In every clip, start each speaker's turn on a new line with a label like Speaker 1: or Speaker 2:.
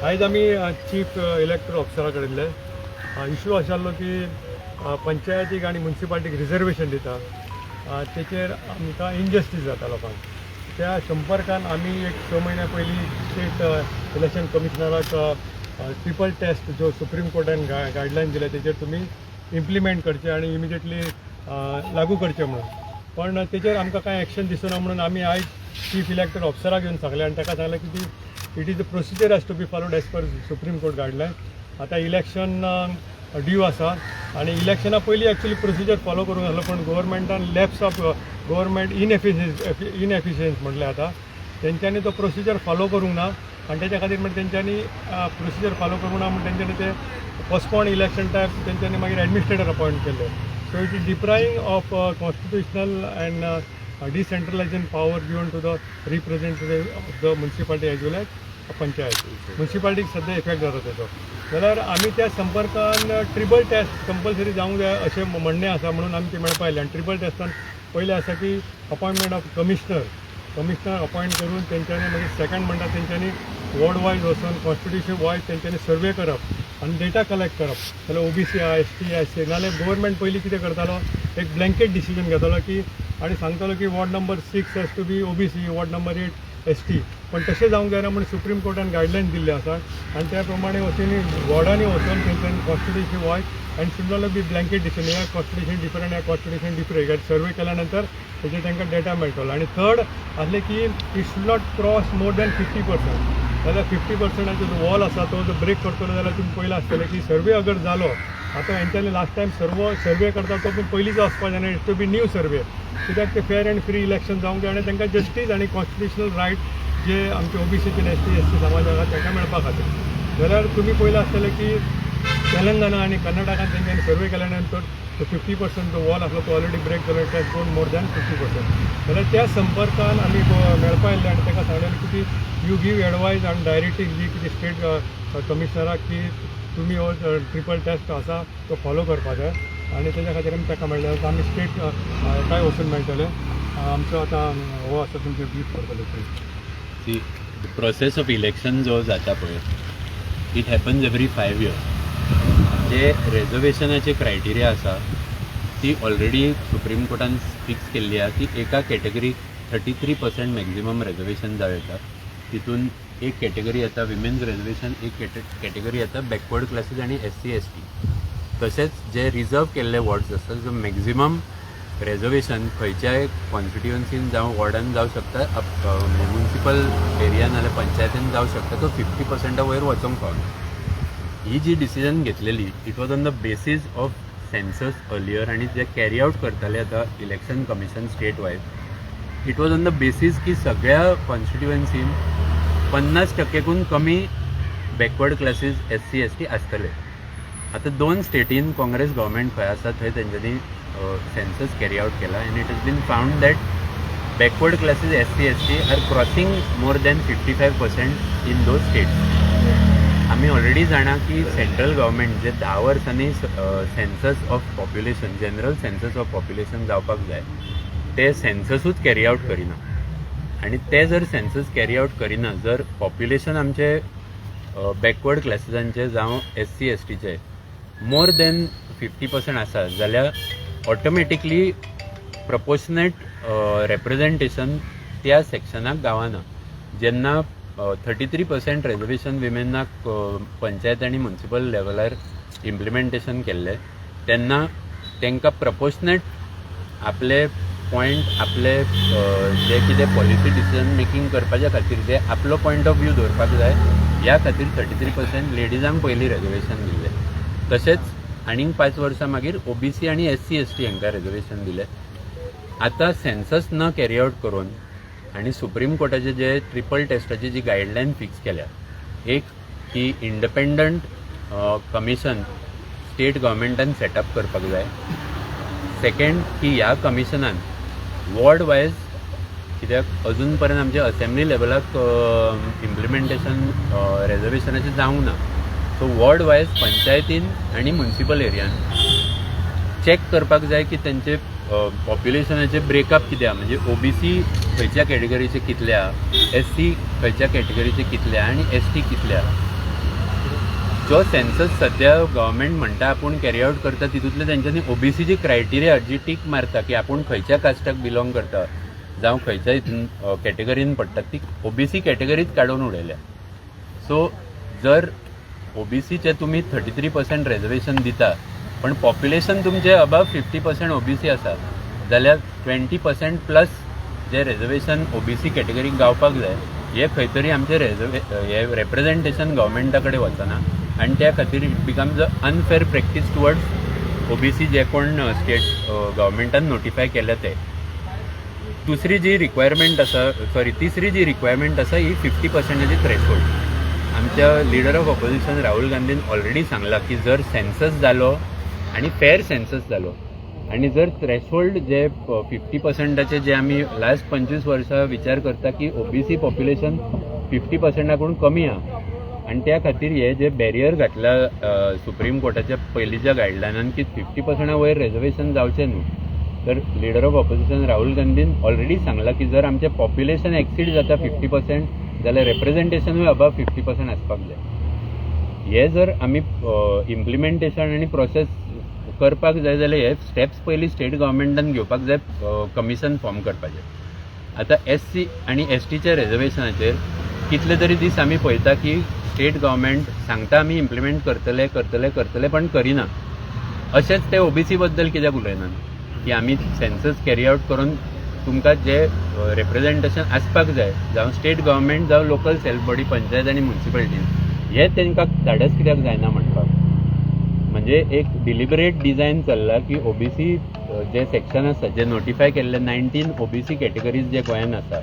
Speaker 1: आयज आमी चीफ इलेक्टर ऑफिसरा कडेन इशू आशिल्लो की पंचायतीक आनी मुन्सिपालिटीक रिजर्वेशन दिता, तेचेर आमकां इनजस्टीस जाता लोकांक. त्या संपर्कान आमी एक 6 म्हयन्या पयलीं स्टेट इलेक्शन कमिशनराक ट्रिपल टेस्ट जो सुप्रीम कोर्टान गायडलायन दिल्या तेचेर तुमी इम्प्लिमेंट करचे आनी इमिजिएटली लागू करचे म्हणून. पण तेचेर आमकां कांय एक्शन दिसना म्हणून आमी आयज चीफ इलेक्टर ऑफिसराक येवन सांगलें आनी ताका सांगलें की ती it is the procedure has to be followed as per Supreme Court guideline. आतां इलेक्शन ड्यू आसा आनी इलेक्शना पयलीं एक्चुली प्रोसिजर फॉलो करूंक आसलो, पण गव्हर्मेंटान लॅप्स ऑफ गव्हर्मेंट इनएफिशियन्स म्हटलें आतां तेंच्यांनी तो प्रोसिजर फॉलो करूंक ना आनी तेच्या खातीर मागीर तेंच्यांनी प्रोसिजर फॉलो करूंक ना म्हण तेंच्यांनी ते पोस्टपोन इलेक्शन टायप तेंच्यांनी मागीर एडमिनिस्ट्रेटर अपॉयंट केल्ले. So it is depriving of constitutional and decentralization power given to the representative of the municipality as well as panchayat. मुन्सिपालिटीक सद्या इफेक्ट जाता तेचो. जाल्यार आमी त्या संपर्कान ट्रिपल टेस्ट कंपल्सरी जावंक जाय अशें म्हणणें आसा म्हणून आमी ती मेळपा आयले. आनी ट्रिपल टेस्टान पयलें आसा की appointment of commissioner, commissioner appoint करून तेंच्यांनी मागीर सेकंड म्हणटा तेंच्यांनी वॉर्ड वायज वचून कॉन्स्टिट्युशन वायज तेंच्यांनी सर्वे करप आनी डेटा कलेक्ट करप. जाल्यार ओबीसी आहा, एसटी, एससी. नाल्यार गव्हर्मेंट पयलीं कितें करतालो, एक ब्लँकेट डिसिजन घेतालो की आनी सांगतालो की ward number 6 has to be OBC, ward number 8 ST. पण तशें जावंक जायना म्हूण सुप्रीम कोर्टान गायडलायन दिल्ले आसा आनी त्या प्रमाणे वचून वॉर्डांनी वचून तेंच्यांनी constitution wise and should not be blanket decision. ह्या कॉन्स्टिट्युशन डिफरंट, ह्या कॉन्स्टिट्युशन डिफरंट, सर्वे केल्या नंतर तेजेर तांकां डेटा मेळटलो. आनी थर्ड आसलें की it should not cross more than 50%. जाल्यार 50%चो जो वॉल आसा तो जर ब्रेक करतलो जाल्यार तुमी पयलां आसतलें की सर्वे अगर जालो, आतां हेंच्यांनी लास्ट टायम सर्वे करता तो पूण पयलींचो वचपा जायना, it to be new survey. कित्याक ते फेर अँड फ्री इलेक्शन जावंक जाय आनी तांकां जस्टीस आनी कॉन्स्टिट्युशनल रायट जे आमचे ओबीसीचे, एसटी, एससी समाज आसा तांकां मेळपा खातीर. जाल्यार तुमी पयलां आसतलें की तेलंगणा आनी कर्नाटकान तेंच्यांनी सर्वे केल्या नंतर तो 50% जो वॉल आसलो तो ऑलरेडी ब्रेक जालो. It has gone more than 50%. जाल्यार त्या संपर्कान आमी मेळपा आयिल्ले आनी ताका सांगलेलें की ती you give advice आनी डायरेक्टीव जी कितें स्टेट कमिशनराक की तुमी हो ट्रिपल टेस्ट आसा तो फॉलो करपा जाय. आनी तेज्या खातीर आमी ताका मेळ्ळे. आतां आमी स्टेट काय वचून मेळटले. आमचो आतां हो आसा तुमचे ब्रीफ करतले.
Speaker 2: See, the process of election जो जाता पळय, it happens every 5 years. J रेजर्वेशनाचे criteria आसा ती ऑलरेडी सुप्रीम कोर्टान फिक्स केल्ली आहा की एका कॅटेगरीक 33% मॅक्झिमम रेजर्वेशन जावं येता. तितून एक कॅटेगरी येता विमेन्स रेजर्वेशन, एक कॅटेगरी येता बॅकवर्ड क्लासीस आनी एससी, एसटी. तशेंच जे रिजर्व केल्ले वॉर्ड्स आसतात, जो मॅक्झिमम रेजर्वेशन खंयच्याय कॉन्स्टिट्युएन्सीन जावं वॉर्डान जावं शकता, म्हणजे मुन्सिपल एरिया नाल्यार पंचायतीन जावं शकता, तो 50%ा वयर वचोंक फावना. ही जी डिसिजन घेतलेली, it was on the basis of census earlier. आनी जे कॅरी आउट करताले आतां election commission state wise, it was on the basis की सगळ्या कॉन्स्टिट्युएन्सीन 50%कून कमी बॅकवर्ड क्लासीस, एससी, एसटी आसतले. आतां दोन स्टेटीन काँग्रेस गव्हर्मेंट खंय आसा थंय तेंच्यांनी सेन्सस कॅरी आउट केला and it has been found that backward classes, SC, ST are crossing more than 55% in those states. आमी ऑलरेडी जाणा की सेंट्रल गव्हर्मेंट जे 10 वर्सांनी census of population, general census of population जावपाक जाय, ते सेन्ससूच कॅरी आउट करिना. आनी ते जर सेन्सस कॅरी आउट करिना, जर पॉप्युलेशन आमचे बॅकवर्ड क्लासीसांचे जावं एससी, एसटीचे मोर दॅन 50% आसा जाल्यार ऑटोमॅटिकली प्रपोर्शनेट रेप्रेझेंटेशन त्या सेक्शनाक गावना. जेन्ना 33% रेजर्वेशन विमेनाक पंचायत आनी मुन्सिपल लेवलार इम्प्लिमेंटेशन केल्लें, तेन्ना तांकां प्रपोर्शनेट आपले पॉयंट, आपले जे कितें पॉलिसी डिसिजन मेकींग करपाच्या खातीर जे आपलो पॉयंट ऑफ व्यू दवरपाक जाय, ह्या खातीर 33% लेडिजांक पयलीं रेजर्वेशन दिल्लें. तशेंच आनीक 5 वर्सां मागीर ओबीसी आनी एससी, एसटी हांकां रेजर्वेशन दिलें. आतां सेन्सस न कॅरी आउट करून आनी सुप्रीम कोर्टाचे जे ट्रिपल टेस्टाची जी गायडलायन फिक्स केल्या, एक की इंडिपेंडंट कमिशन स्टेट गव्हर्मेंटान सेटअप करपाक जाय, सेकंड की ह्या कमिशनान वॉर्ड वायज, कित्याक अजून पर्यंत आमच्या असेंब्ली लेवलाक इम्प्लिमेंटेशन रेजर्वेशनाचें जावंक ना, सो वॉर्ड वायज पंचायतीन आनी मुन्सिपल एरियान चॅक करपाक जाय की तेंचे पॉप्युलेशनाचे ब्रेकअप कितें आहा, म्हणजे ओबीसी खंयच्या कॅटेगरीचे कितले आहा, एससी खंयच्या कॅटेगरीचे कितले आहा आनी एसटी कितले आहा. जो सेन्सस सध्या गव्हर्मेंट म्हणटा आपूण कॅरी आवट करता, तितूंतले तेंच्यांनी ओबीसीची क्रायटेरिया जी टीक मारता की आपूण खंयच्या कास्टाक बिलोंग करता जावं खंयच्या हितून कॅटेगरीन पडटा, ती ओबीसी कॅटेगरीच काडून उडयल्या. सो जर ओबीसीचे तुमी 33% रेजर्वेशन दिता, पण पॉप्युलेशन तुमचें अबाव 50% ओबीसी आसा, जाल्यार 20% प्लस जे रेजर्वेशन ओबीसी कॅटेगरीक गावपाक जाय, हे खंय तरी आमचें हे रेप्रेझेंटेशन गव्हर्मेंटा कडेन वचना आनी त्या खातीर it becomes a unfair practice towards OBC जे कोण स्टेट गव्हर्मेंटान नोटिफाय केल्या ते. दुसरी जी रिक्वायरमेंट आसा, सॉरी, तिसरी जी रिक्वायरमेंट आसा, ही 50%ची थ्रेशोल्ड. आमच्या लिडर ऑफ ऑपोजिशन राहुल गांधीन ऑलरेडी सांगला की जर सेन्सस जालो आनी फेर सेन्सस जालो आनी जर थ्रेशोल्ड जे 50%चे जे आमी लास्ट 25 वर्सां विचार करता की ओबीसी पॉप्युलेशन 50%ाकडून कमी आहा आनी त्या खातीर हे जे बॅरियर घातला सुप्रीम कोर्टाच्या पयलींच्या गायडलायनान की 50%ा वयर रेजर्वेशन जावचें न्हू, तर लिडर ऑफ ऑपोजिशन राहुल गांधीन ऑलरेडी सांगला की जर आमचें पॉप्युलेशन एक्सीड जाता 50% जाल्यार रेप्रेझेंटेशनूय अबाव 50% आसपाक जाय. हे जर आमी इम्प्लिमेंटेशन आनी प्रोसेस करपाक जाय जाल्यार हे स्टेप्स पयलीं स्टेट गव्हर्मेंटान घेवपाक जाय, कमिशन फॉर्म करपाचें. आतां एससी आनी एसटीच्या रेजर्वेशनाचेर कितले तरी दीस आमी पळयता की स्टेट गव्हर्मेंट सांगता आमी इम्प्लिमेंट करतले, करतले, करतले, पण करिना. अशेंच ते ओबीसी बद्दल कित्याक उलयनात की आमी सेन्सस कॅरी आवट करून तुमकां जे रेप्रेझेंटेशन आसपाक जाय, जावं स्टेट गव्हर्मेंट जावं लोकल सेल्फ बॉडी, पंचायत आनी म्युन्सिपालिटीन, हे तांकां धाडस कित्याक जायना म्हणपाक? म्हणजे एक डिलिबरेट डिझायन चल्ला की ओबीसी जे सेक्शन आसा, जे नोटिफाय केल्ले 19 ओबीसी कॅटेगरीज जे गोंयान आसा,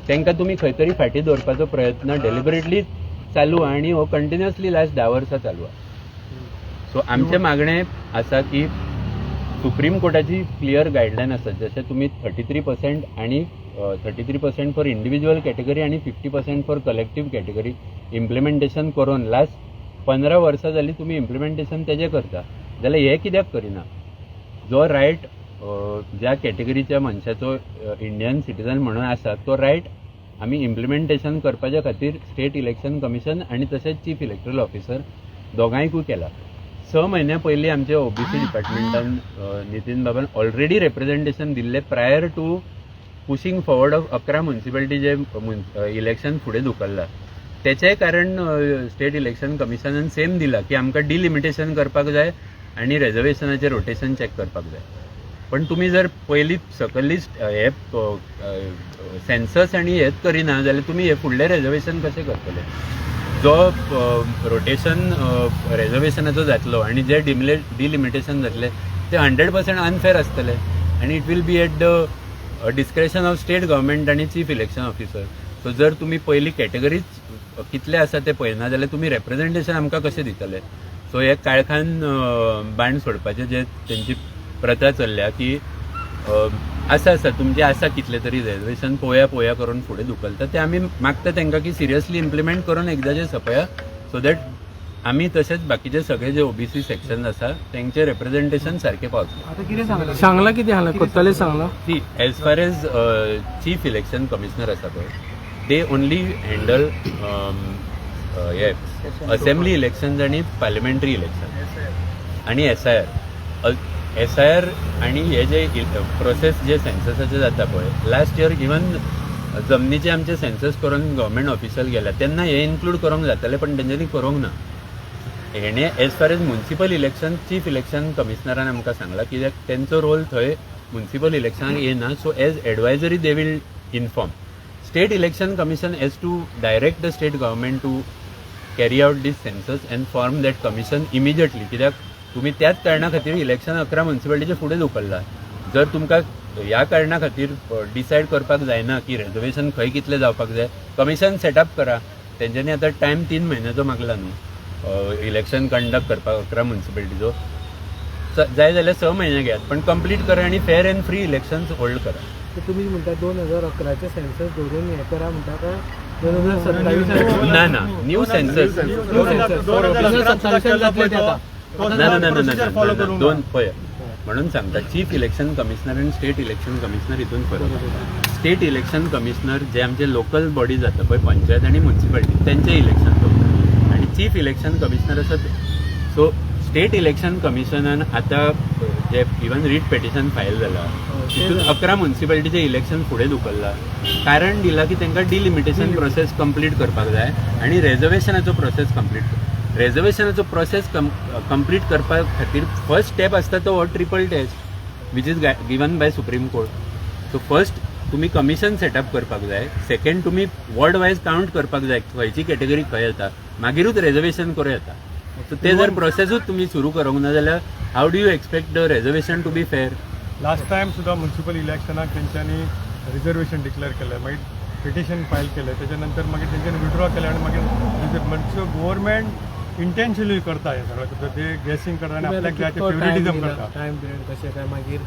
Speaker 2: तांकां तुमी खंय तरी फाटीं दवरपाचो प्रयत्न डेलिबरेटली चालू आहा आनी हो कंटिन्युअसली लास्ट 10 वर्सां चालू आहा. सो आमचें मागणें आसा की सुप्रीम कोर्टाची क्लियर गायडलायन आसा, जशें तुमी 33% आनी 33% फॉर इंडिव्हिज्युअल कॅटेगरी आनी 50% फॉर कलेक्टीव कॅटेगरी इम्प्लिमेंटेशन करून लास्ट 15 वर्सां जालीं तुमी इम्प्लिमेंटेशन तेजें करता, जाल्यार हें कित्याक करिना? जो रायट ज्या कॅटेगरीच्या मनशाचो इंडियन सिटीजन म्हणून आसा, तो रायट आमी इम्प्लिमेंटेशन करपाच्या खातीर स्टेट इलेक्शन कमिशन आनी तशेंच चीफ इलेक्टरल ऑफिसर दोगांयकूय केला. 6 म्हयन्या पयलीं आमच्या ओबीसी डिपार्टमेंटान नितीन बाबान ऑलरेडी रेप्रेझेंटेशन दिल्लें prior to pushing forward of 11 municipality J election फुडें धुकल्लां. तेचेंय कारण स्टेट इलेक्शन कमिशनान सेम दिलां की आमकां डिलिमिटेशन करपाक जाय आनी रेजर्वेशनाचें रोटेशन चॅक करपाक जाय. पण तुमी जर पयलीं सकयली हे सेन्सस आनी हेच करिना जाल्यार तुमी हे फुडलें रेजर्वेशन कशें करतले? जो रोटेशन रेजर्वेशनाचो जातलो आनी जे डिलिमिटेशन जातलें ते 100% अनफेर आसतले आनी it will be at the discretion of state government आनी चीफ इलेक्शन ऑफिसर. सो जर तुमी पयली कॅटेगरीच कितले आसा ते पळयना जाल्यार तुमी रेप्रेझेंटेशन आमकां कशें दितले? सो हे काळखान बाण सोडपाचे जे तेंची प्रथा चल्ल्या की आसा आसा तुमचे आसा कितले तरी रेजर्वेशन, पळोवया पळोवया करून फुडें धुकलता, ते आमी मागता तांकां की सिरियसली इम्प्लिमेंट करून एकदाचें सोंपया, सो that आमी तशेंच बाकीचे सगळे जे ओबीसी सेक्शन आसा तेंचे रेप्रेझेंटेशन सारकें पावतलें.
Speaker 3: आता कितें सांगलां?
Speaker 4: सांगलां, कितें सांगलां कोत्ताले सांगलां?
Speaker 2: See, as far as chief election commissioner आसा पळय, they only handle हे असेंब्ली इलेक्शन आनी पार्लिमेंटरी इलेक्शन आनी एसआयआर. एसआयआर आनी हे जे प्रोसेस जे सेन्ससाचे जाता पळय, लास्ट इयर इवन जमनीचे आमचे सेन्सस करून गव्हर्मेंट ऑफिशियल गेल्या तेन्ना हे इन्क्लूड करूंक जाताले, पण तेंच्यांनी करूंक ना. हेणे as far as municipal election, chief election कमिशनरान आमकां सांगलां कित्याक तेंचो रोल थंय म्युन्सिपल इलेक्शनाक येना, so as advisory they will inform state election commission as to direct the state government to carry out this census and form that commission immediately. कित्याक तुमी त्याच कारणा खातीर इलेक्शन 11 म्युन्सिपालिटीचे फुडें धुकल्ला. जर तुमकां ह्या कारणा खातीर डिसायड करपाक जायना की रेजर्वेशन खंय कितलें जावपाक जाय, कमिशन सेटअप करा. तेंच्यांनी आतां टायम 3 म्हयन्याचो मागला न्हू इलेक्शन कंडक्ट करपाक 11 म्युन्सिपालिटीचो, जाय जाल्यार 6 म्हयने घेयात, पण कंप्लीट करा आनी fair and free elections hold करा.
Speaker 3: तर तुम्ही म्हणटा 2011चें सेन्सस धरून हें करा म्हणटा काय 2027?
Speaker 2: ना ना, न्यू सेन्सस.
Speaker 3: 2027 जातले ते आतां.
Speaker 2: ना ना ना ना ना ना, दोन पळय, म्हणून सांगता, चीफ इलेक्शन कमिशनर आनी स्टेट इलेक्शन कमिशनर हितून फरक. स्टेट इलेक्शन कमिशनर जे आमचे लोकल बॉडी जाता पळय, पंचायत आनी म्युन्सिपालिटी, तेंचे इलेक्शन करता आनी चीफ इलेक्शन कमिशनर आसा. सो स्टेट इलेक्शन कमिशनान आतां जे इवन रीट पेटिशन फायल जाला, तितून 11 म्युन्सिपालिटीचें इलेक्शन फुडें धुकल्लां. कारण दिलां की तांकां डिलिमिटेशन प्रोसेस कंप्लीट करपाक जाय आनी रेजर्वेशनाचो प्रोसेस कंप्लीट, रेजर्वेशनाचो प्रोसेस कंप्लीट करपा खातीर फर्स्ट स्टेप आसता तो हो triple test, which is given by Supreme Court. So first तुमी कमिशन सेटअप करपाक जाय, सेकंड तुमी वॉर्ड वायज काउंट करपाक जाय खंयची कॅटेगरी खंय येता, मागीरूच रेजर्वेशन करूं येता. सो ते जर प्रोसेसूच तुमी सुरू करूंक ना जाल्यार how do you expect the reservation to be fair?
Speaker 1: Last time सुद्दां म्युन्सिपल इलेक्शनाक तेंच्यांनी रिजर्वेशन डिक्लेअर केलें, मागीर पिटिशन फायल केलें, तेच्या नंतर मागीर तेंच्यांनी विड्रॉ केलें आनी मागीर म्हणजे गव्हर्मेंट इंटेन्शनली करता हें सगळें. ते गॅसिंग करता आनी आपल्याक जाय ते फेवरेटिझम करता.
Speaker 3: टायम पिरियड कशें काय मागीर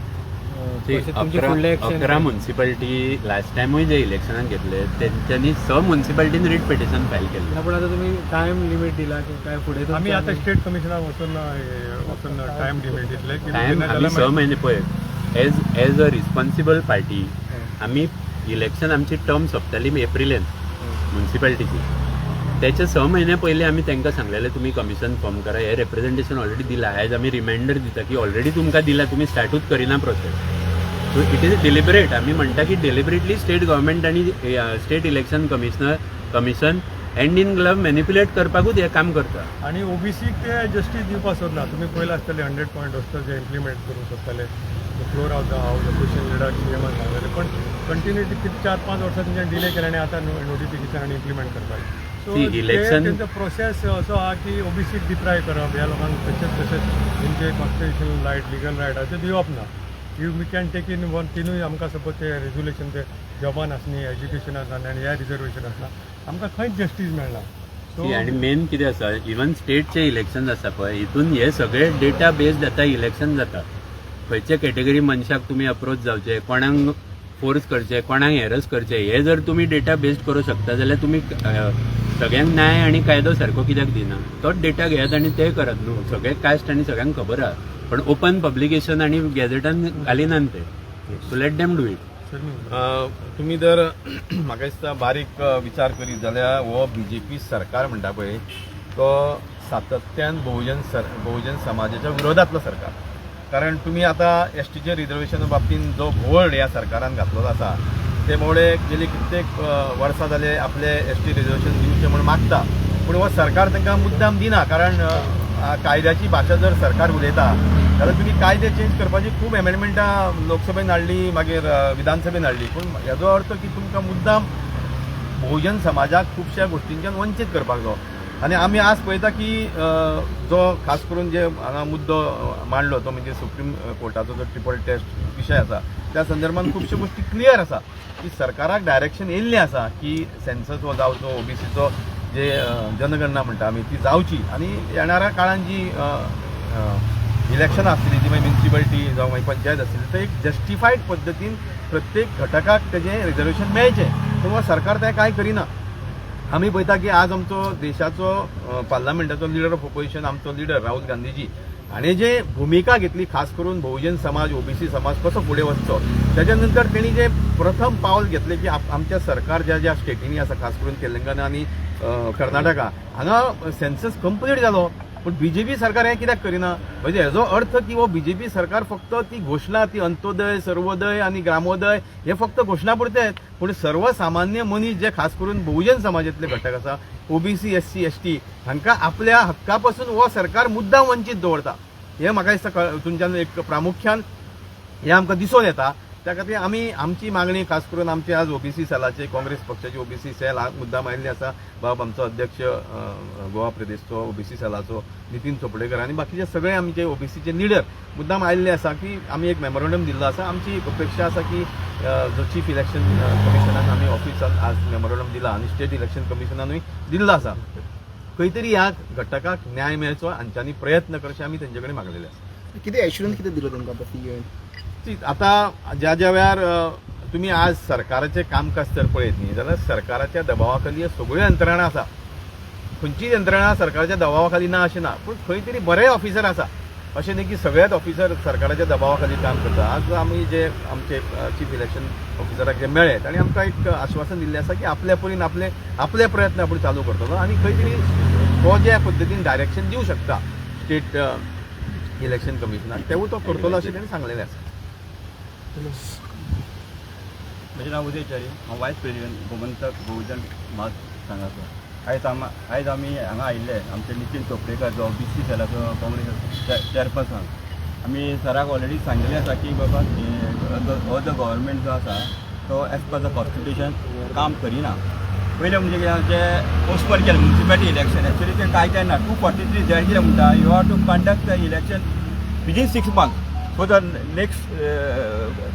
Speaker 3: कशें तुमचे फुडले एक्शन?
Speaker 2: 11 म्युन्सिपालिटी लास्ट टायमूय जे इलेक्शनाक घेतले, तेंच्यांनी स म्युन्सिपालिटीन रीट पिटिशन फायल केल्लें.
Speaker 3: पूण आतां तुमी टायम लिमीट दिला की काय फुडें तुमचें?
Speaker 1: आमी आतां स्टेट कमिशनाक वचून टायम लिमीट दितले की
Speaker 2: टायम
Speaker 1: दिना
Speaker 2: आमी
Speaker 1: जाल्यार
Speaker 2: 6 म्हयने. पळय, as a responsible party आमी इलेक्शन, आमची टर्म सोंपताली एप्रिलेन म्युन्सिपालिटीची, त्याच्या 6 म्हयन्या पयलीं आमी तांकां सांगलेलें, तुमी कमिशन फॉर्म करा. हे रेप्रेझेंटेशन ऑलरेडी दिलां. आयज आमी रिमायंडर दिता की ऑलरेडी तुमकां दिलां, तुमी स्टार्टूच करिना process. So it is deliberate. आमी म्हणटा की डेलिबरेटली स्टेट गव्हर्मेंट आनी state election commission hand in glove manipulate करपाकूच हें काम करता.
Speaker 1: आनी ओबीसीक ते जस्टीस दिवपाक सोदना. तुमी पळयलां आसतलें, 100 पॉयंट रोस्टर जे इम्प्लिमेंट करूंक सोदताले, floor of the house opposition leader सीएमान सांगलेले, पण कंटिन्युटी किती 4-5 वर्सां तेंच्यानी डिले केले आनी आतां नोटिफिकेशन आनी इम्प्लिमेंट करपाक. सो
Speaker 2: See,
Speaker 1: तेंचो प्रोसेस असो आहा की ओबीसीक डिप्रायव करप, ह्या लोकांक तशेंच तशेंच तेंचे कॉन्स्टिट्युशनल रायट, लिगल रायट आहा ते दिवप ना. You we can take in one तिनूय आमकां सपोज ते रेजोल्युशन, ते जॉबान आसनी, एज्युकेशन आसना आनी ह्या रिजर्वेशन आसना, आमकां खंयच जस्टीस मेळना. सो
Speaker 2: See, आणि मेन कितें आसा, इवन स्टेटचे इलेक्शन आसा पळय, हितून हे सगळे डेटा बेस्ड जाता. इलेक्शन जाता, खंयच्या कॅटेगरी मनशाक तुमी अप्रोच जावचे, कोणाक फोर्स करचे, कोणाक हॅरस करचे, हे जर तुमी डेटा बेस्ड करूं शकता जाल्यार तुमी सगळ्यांक न्याय आनी कायदो सारको कित्याक दिना? तोच डेटा घेयात आनी ते करात न्हू. सगळे कास्ट आनी सगळ्यांक खबर आहा, पण ओपन पब्लिकेशन आनी गॅझेटान घालिनात ते. So let them do it.
Speaker 5: तुमी जर म्हाका दिसता बारीक विचार करीत जाल्यार हो बीजेपी सरकार म्हणटा पळय, तो सातत्यान बहुजन समाजाच्या विरोधातलो सरकार. कारण तुमी आतां एसटीचे रिजर्वेशन बाबतीन जो घोळ ह्या सरकारान घातलेलो आसा, ते मुळे गेली कित्येक वर्सां जाले आपले एसटी रिजर्वेशन दिवचें म्हूण मागता, पूण हो सरकार तांकां मुद्दाम दिना. कारण कायद्याची भाशा जर सरकार उलयता जाल्यार तुमी कायदे चेंज करपाची खूब एमेंडमेंटां लोकसभेन हाडली, मागीर विधानसभेन हाडली, पूण हेजो अर्थ की तुमकां मुद्दाम बहुजन समाजाक खुबश्या गोश्टींच्यान वंचीत करपाक जायो. आनी आमी आज पळयता की जो खास करून जे हांगा मुद्दो मांडलो, तो म्हणजे सुप्रीम कोर्टाचो जो ट्रिपल टेस्ट विशय आसा, त्या संदर्भात खुबश्यो गोश्टी क्लियर आसा की सरकाराक डायरेक्शन येयल्लें आसा की सेन्सस हो जावचो, ओबीसीचो जे जनगणना म्हणटा आमी ती जावची आनी येणाऱ्या काळान जी इलेक्शनां आसतली, ती मागीर म्युन्सिपालिटी जावं मागीर पंचायत आसतली, ते एक जस्टिफायड पद्दतीन प्रत्येक घटकाक तेजें रिजर्वेशन मेळचें. पूण हो सरकार तें कांय करिना. आमी पळयता की आज आमचो देशाचो पार्लमेंटाचो लिडर ऑफ ओपोजिशन, आमचो लिडर राहुल गांधीजी हाणें जे भुमिका घेतली, खास करून बहुजन समाज, ओबीसी समाज कसो फुडें वचचो, तेच्या नंतर तेणी जे प्रथम पावल घेतलें की आमच्या सरकार ज्या ज्या स्टेटींनी आसा, खास करून तेलंगणा आनी कर्नाटका, हांगा सेन्सस कंप्लीट जालो. पूण बीजेपी सरकार हें कित्याक करिना? म्हणजे हेजो अर्थ की हो बीजेपी सरकार फक्त ती घोशणा, ती अंत्योदय, सर्वोदय आनी ग्रामोदय हे फक्त घोशणा पुरते, पूण सर्वसामान्य मनीस जे खास करून बहुजन समाजातले घटक आसा, ओबीसी, एससी, एसटी, हांकां आपल्या हक्का पासून हो सरकार मुद्दाम वंचीत दवरता, हें म्हाका दिसता तुमच्यान एक प्रामुख्यान हें आमकां दिसून येता. त्या खातीर आमी आमची मागणी, खास करून आमचे आज ओबीसी सेलाचे, काँग्रेस पक्षाचे ओबीसी सेल मुद्दाम आयिल्ले आसा. बाब आमचो अध्यक्ष गोवा प्रदेशचो ओबीसी सेलाचो नितीन चोपडेकर आनी बाकीचे सगळे आमचे ओबीसीचे लिडर मुद्दाम आयिल्ले आसा की आमी एक मेमोरंडम दिल्लो आसा. आमची एक अपेक्षा आसा की जो चीफ इलेक्शन कमिशनान आमी ऑफिसान आज मेमोरंडम दिला आनी स्टेट इलेक्शन कमिशनानूय दिल्लो आसा, खंय तरी ह्या घटकाक न्याय मेळचो, हांच्यांनी प्रयत्न करचे आमी तेंचे कडेन मागलेले आसा.
Speaker 6: कितें एश्युरन्स कितें दिलो तुमकां आतां सीएन?
Speaker 5: आतां ज्या ज्या वेळार तुमी आज सरकाराचें कामकाज जर पळयत न्ही जाल्यार सरकाराच्या दबावा खाली ह्यो सगळ्यो यंत्रणा आसा. खंयचीच यंत्रणा सरकाराच्या दबावा खाली ना अशें ना, पूण खंय तरी बरेय ऑफिसर आसा. अशें न्ही की सगळेच ऑफिसर सरकाराच्या दबावा खाली काम करता. आज आमी जे आमचे चीफ इलेक्शन ऑफिसराक जे मेळ्ळे, तांणी आमकां एक आश्वासन दिल्लें आसा की आपल्या परीन आपले आपले प्रयत्न आपूण चालू करतलो आनी खंय तरी तो ज्या पद्दतीन डायरेक्शन दिवं शकता स्टेट इलेक्शन कमिशनाक तेवूय तो करतलो अशें तेणें सांगलेलें आसा.
Speaker 7: म्हजें नांव उदय च्यारी. हांव वायस प्रेसिडेंट, गोमंतक बहुजन महासंघाचो. आयज आमी हांगा आयिल्ले, आमचे नितीन चोपडेकर जो ओबीसी सेलाचो काँग्रेस चेअरपर्सन. आमी सराक ऑलरेडी सांगिल्लें आसा की बाबा, हो जो गव्हर्मेंट जो आसा तो एज पर the constitution काम करिना. पयलें म्हणजे कितें, जे पोस्टपोन केलें म्युनिसिपालिटी इलेक्शन, एक्चुअली तें कांय ना. 243Z कितें म्हणटा, you have to conduct the election within 6 month, so the next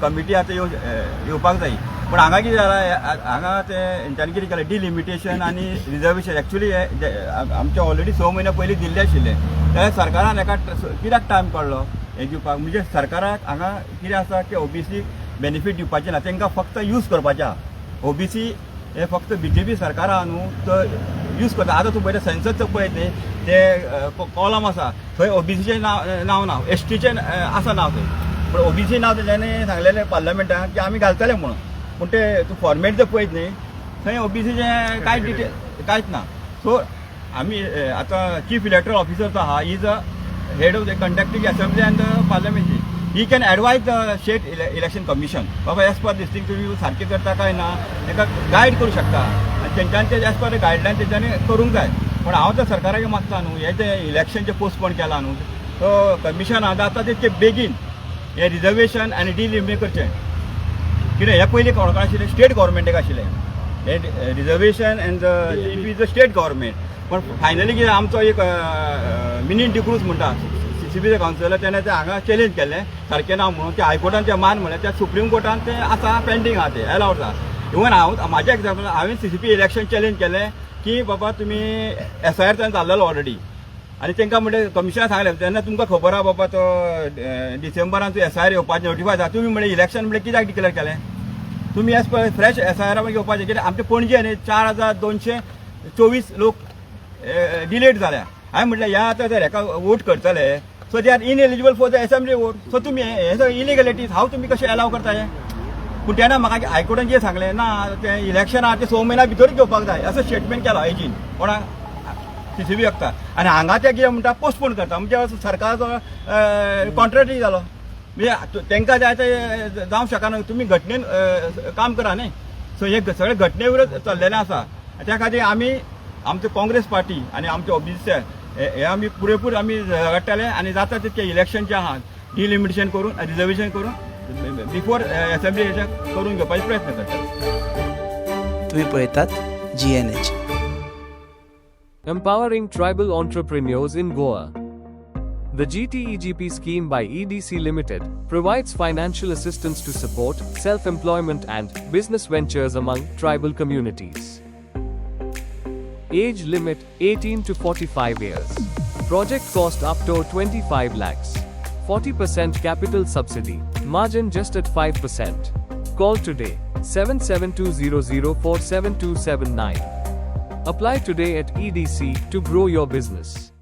Speaker 7: committee आतां येवपाक जाय. पूण हांगा कितें जालां, हांगा ते हेंच्यांनी कितें केलें, डिलिमिटेशन आनी रिजर्वेशन एक्चुअली आमचे ऑलरेडी 6 म्हयने पयलीं दिल्लें आशिल्लें. जाल्यार सरकारान हेका कित्याक टायम काडलो हें दिवपाक? म्हणजे सरकाराक हांगा कितें आसा की ओबीसी बेनिफीट दिवपाचें ना, तांकां फक्त यूज करपाचें आहा. ओबीसी हे फक्त बीजेपी सरकार आहा न्हू, तो यूज करता. आतां तूं पळयता, सेन्सस पळयत न्ही, ते कॉलम आसा थंय ओबीसीचें नांव नांव ना, एसटीचें आसा नांव थंय, पूण ओबीसी नांव तेंच्यांनी सांगलेलें पार्लमेंटान की आमी घालतले म्हणून. पूण ते तूं फॉर्मेट जर पळयत न्ही, थंय ओबीसीचें कांय डिटेल कांयच ना. सो आमी आतां चीफ इलेक्टोरल ऑफिसर जो आहा, is a head of the conducting assembly and the parliament. He can advise the state election commission, बाबा, एज पर दीस थिंग तुमी सारकें करता काय ना, ताका गायड करूं शकता आनी तेंच्यांनी ते एज पर गायडलायन तेंच्यांनी करूंक जाय. पूण हांव तर सरकाराक मागता न्हू, हें जें इलेक्शन जें पोस्टपोन केलां न्हू, तो कमिशन जाता तितके बेगीन हें रिजर्वेशन आनी डिलिमिट करचें. कितें हें पयलीं कोणाक आशिल्लें? स्टेट गव्हर्मेंटाक आशिल्लें हें reservation and the is the state government. पण फायनली कितें, आमचो एक मिनीन डिक्रूज म्हणटा सीसीपीचे कावन्सिलर, तेणें तें हांगा चॅलेंज केल्लें सारकें ना म्हणून. ते हायकोर्टान तें मान म्हणलें, त्या सुप्रीम कोर्टान तें आसा, पेंडींग आहा, तें एलावड आसा. इवन हांव म्हाज्या एग्जाम्पल, हांवें सीसीपी इलेक्शन चॅलेंज केलें की बाबा तुमी एसआयआर ताणें जाल्लेलो ऑलरेडी आनी तांकां म्हणलें, कमिशनाक सांगलें तेन्ना, तुमकां खबर आहा बाबा, तो डिसेंबरान तूं एसआयआर येवपाचें नोटिफाय जाता, तुमी म्हणलें इलेक्शन म्हणलें कित्याक डिक्लेअर केलें तुमी? एज पर फ्रेश एसआयआर घेवपाचें. कित्याक आमचे पणजे न्ही 4224 लोक डिलेट जाल्या. हांवें म्हटलें, ह्या आतां जर हेका वोट करतले, so they are ineligible for the assembly vote. So तुमी हे सगळे इलिगलिटीज हांव तुमी कशें एलाव करता हें? पूण तेन्ना म्हाका हायकोर्टान कितें सांगलें ना, तें इलेक्शन आहा तें 6 म्हयन्या भितरूच घेवपाक जाय असो स्टेटमेंट केलो एजीन कोणाक, सीसीपी वखता. आनी हांगा ते कितें म्हणटा, पोस्टपोन करता. म्हणजे सरकाराचो कॉन्ट्रेक्टरी जालो. म्हणजे तांकां जाय ते जावंक शकना. तुमी घटनेन काम करा न्ही. सो हे सगळे घटने विरोध चल्लेलें आसा. त्या खातीर आमी आमचे काँग्रेस पार्टी आनी आमचे ओबीसी हे आमी पुरेपूर आमी झगडटाले आनी जाता तितकें इलेक्शन जें आहा डिलिमिटेशन करून, रिजर्वेशन करून, बिफोर एसेंब्ली करून घेवपाचे प्रयत्न करतात.
Speaker 6: तुम्ही पळयतात GNH.
Speaker 8: Empowering tribal entrepreneurs in Goa. The GTEGP scheme by EDC Limited provides financial assistance to support self employment and business ventures among tribal communities. Age limit 18 to 45 years. Project cost up to 25 lakhs. 40% capital subsidy. Margin just at 5%. Call today 7720047279. Apply today at EDC to grow your business.